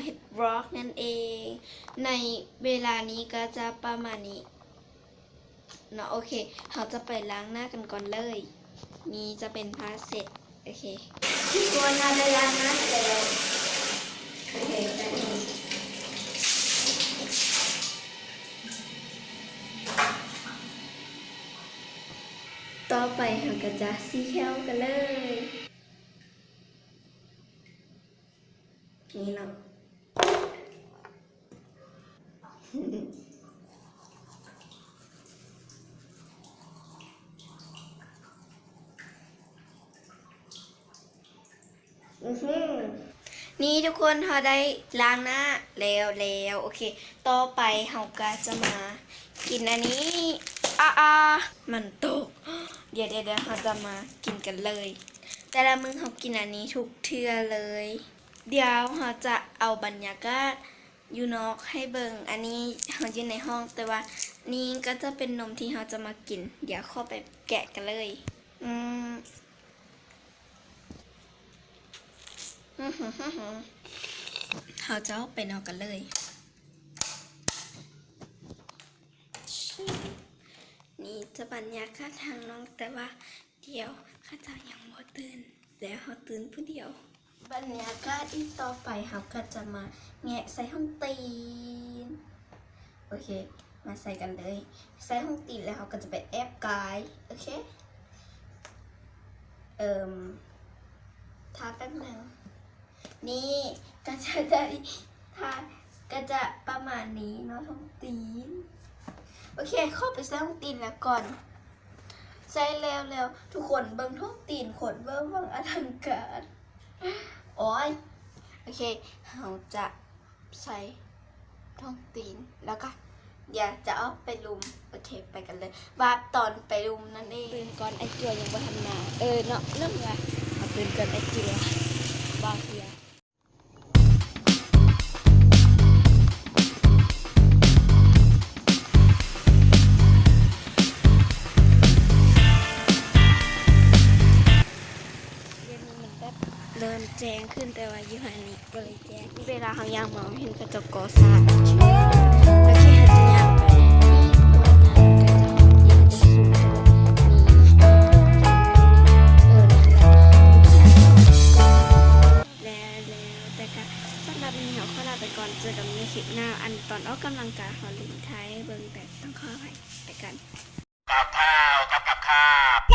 ເຮັດວລັອກນັ້ນເອງ. ໃນເວລານີ້ກໍຈະປະມານນີ້ເນາະ. ໂອເຄ ເຮົາຈະໄປລ້າງໜ້າກັນກ່ອນເລີຍ. ນີ້ຈະເປັນຜ້າເຊັດ. ໂອເຄ ທຸກຄົນ ເຮົາໄດ້ລ້າງໜ້າແລ້ວ. ໂອເຄ ແປັບໜຶ່ງ. ຕໍ່ໄປເຮົາກໍຈະສີແຂ້ວກັນເລີຍ. ນີ້ເນາະ. ອືຫື ນີ້ທຸກຄົນ ເຮົາໄດ້ລ້າງໜ້າແລ້ວ ແລ້ວ. ໂອເຄ ຕໍ່ໄປເຮົາກໍຈະມາກິນອັນນີ້. ອາ ອາ ມັນຕົກ. ດຽວ ດຽວ ດຽວ ເຮົາຈະມາກິນກັນເລີຍ. ແຕ່ລະມື້ເຮົາກິນອັນນີ້ທຸກເທື່ອເລີຍ. ດຽວເຮົາຈະເອົາບັນຍາກາດຢູ່ນອກໃຫ້ເບິ່ງ. ອັນນີ້ເຮົາຢູ່ໃນຫ້ອງ ແຕ່ວ່ານີ້ກໍຈະເປັນນົມທີ່ເຮົາຈະມາກິນ. ດຽວເຂົ້າໄປແກະກັນເລີຍ. ອືມ ເຮົາຈະອອກໄປນອກກັນເລີຍ. ນີ້ຈະບັນຍາກາດທາງນອກ ແຕ່ວ່າດຽວເຂົາເຈົ້າຍັງບໍ່ຕື່ນ ແລ້ວເຮົາຕື່ນຜູ້ດຽວ. ບັນຍາກາດອີກຕໍ່ໄປ ເຮົາກໍຈະມາແງະໃສ່ຫ້ອງຕີນ. ໂອເຄ ມາໃສ່ກັນເລີຍ. ໃສ່ຫ້ອງຕີນແລ້ວເຮົາກໍຈະໄປແອບກາຍ. ໂອເຄ ເອີມ ຖ້າແປັບໜຶ່ງ. ນີ້ກໍຈະໄດ້ ຖ້າ ກໍຈະປະມານນີ້ເນາະ ທ້ອງຕີນ. ໂອເຄ ຂໍໄປໃສ່ທ້ອງຕີນແລ້ວກ່ອນ. ໃສ່ແລ້ວ ແລ້ວທຸກຄົນເບິ່ງທ້ອງຕີນ ໂຄດເວີວັງອະລັງການ. ໂອ້ຍ ໂອເຄ ເຮົາຈະໃສ່ທ້ອງຕີນ ແລ້ວກໍ ດຽວຈະອອກໄປລຸ່ມ. ໂອເຄ ໄປກັນເລີຍ ວາບຕອນໄປລຸ່ມນັ້ນເອງ. ຕື່ນກ່ອນ ໄອ້ຈົວຍັງບໍ່ທັນມາ. ເອີເນາະ ນ້ອງວ່າເຮົາຕື່ນກ່ອນໄອ້ຈົວ ບໍ່ເທື່ອ. ດຽວນີ້ມັນແບບເລີ່ມແຈ້ງຂຶ້ນ ແຕ່ວ່າຢູ່ຫັ້ນນີ້ກໍເລີຍແຈ້ງ. ເວລາເຮົາຍ່າງມາເຮົາເຫັນເຂົາເຈົ້າກໍ່ສ້າງ. ໂອເຄ ເຮົາຈະຍ່າງໄປ. ນີ້ ເຮົາຈະເຂົ້າໄປສູ່ ນີ້ ເອີ ນັ້ນແຫຼະ. ແລ້ວ ແລ້ວ ແຕ່ກະສຳລັບມື້ນີ້ເຮົາຂໍລາໄປກ່ອນ. ເຈີກັນໃນຄລິບໜ້າ. ອັນຕອນອອກກຳລັງກາຍເຮົາລືມຖ່າຍໃຫ້ເບິ່ງ ແຕ່ຕ້ອງຂໍອະໄພ. ໄປກັນ. ກັບຂ້າວ ກັບ ກັບຂ້າວ.